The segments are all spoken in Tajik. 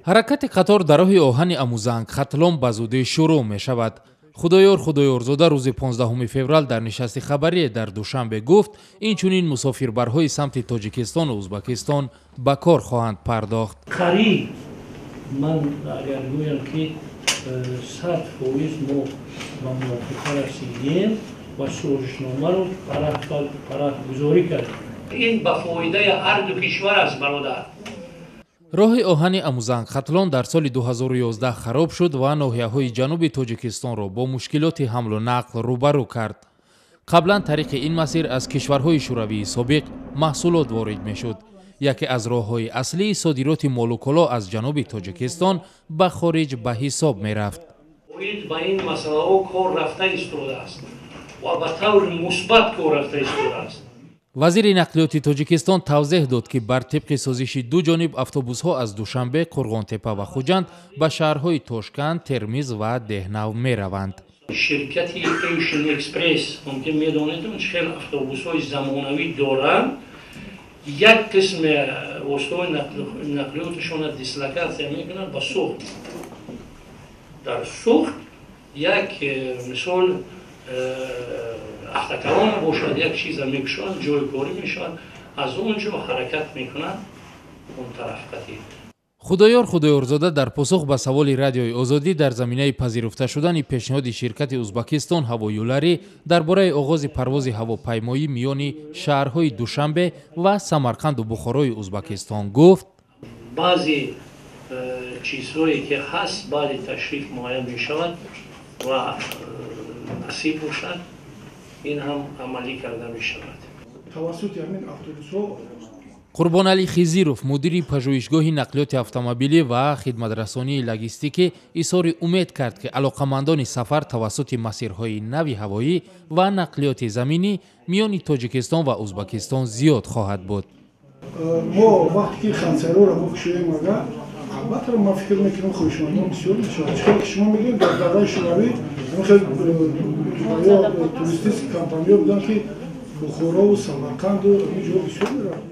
Ҳаракати қатор дар роҳи оҳани Амузанг Хатлон ба зудӣ шурӯъ мешавад. Худоёр Худоёрзода рӯзи 15 феврал дар нишасти хабарие дар Душанбе гуфт, инчунин мусофирбарҳои самти Тоҷикистону Узбакистон ба кор хоҳанд пардохт. Қариб ман агар гӯям, ки 100% мо ба мувофиқа расидем ва созишномаро парафгузорӣ кардем. Ин ба фоидаи ҳар ду кишвар аст, бародар. Роҳи оҳани Амузанг Хатлон дар соли 2011 хароб шуд ва ноҳияҳои ҷануби Тоҷикистонро бо мушкилоти ҳамлу нақл рӯбарӯ кард. Қаблан тариқи ин масир аз кишварҳои шӯравии собиқ маҳсулот ворид мешуд. Яке аз роҳҳои аслии содироти молу коло аз ҷануби Тоҷикистон ба хориҷ ба ҳисоб мерафт. Оид ба ин масъалаҳо кор рафта истодааст ва ба таври мусбат кор рафта истодааст. Вазири нақлиёти Тоҷикистон тавзеҳ дод, ки бар тибқи созиши ду ҷониб автобусҳо аз Душанбе, Қурғонтепа ва Хуҷанд ба шаҳрҳои Тошканд, Термиз ва Деҳнав мераванд. Ширкати Asian Express, мумкин медонед, хел автобусҳои замонавӣ доранд. Як қисми воситаҳои нақлиёташонро дислокатсия мекунанд ба Суғд. Дар Суғд як мисол автоколонна бошад, як чиза мекушоянд, ҷои корӣ мешавад, аз он ҷо ҳаракат мекунанд он тараф қатӣ. Худоёр Худоёрзода дар посух ба саволи Радиои Озодӣ дар заминаи пазируфта шудани пешниҳоди ширкати Узбакистон ҳавоюларӣ дар бораи оғози парвози ҳавопаймоӣ миёни шаҳрҳои Душанбе ва Самарқанду Бухорои Узбакистон гуфт: Баъзе чизҳое ки ҳаст, баъди ташриф муайян мешавад ва насиб бошад, ин ҳам амалӣ карда мешавад. Тавассути ҳамин автобусҳо. Қурбоналӣ Хизиров, мудири пажӯҳишгоҳи нақлиёти автомобилӣ ва хидматрасонии логистикӣ, изҳори умед кард, ки алоқамандони сафар тавассути масирҳои нави ҳавоӣ ва нақлиёти заминӣ миёни Тоҷикистон ва Узбакистон зиёд хоҳад буд. Мо вақте ки хансароро мо кушоем, агар албатта, ман фикр мекунам, хоҳишмандон бисёр мешавад. Чӣ ки шумо мегӯед, дар давраи шӯравӣ хел туристический компаниё буданд, ки Бухорову Самарқанду ин ҷо бисёр мерафт.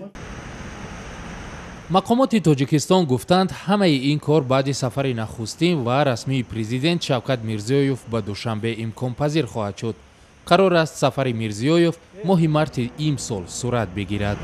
Мақомоти Тоҷикистон гуфтанд, ҳамаи ин кор баъди сафари нахустин ва расмии президент Шавкат Мирзиёев ба Душанбе имконпазир хоҳад шуд. Қарор аст, сафари Мирзиёев моҳи марти имсол сурат бигирад.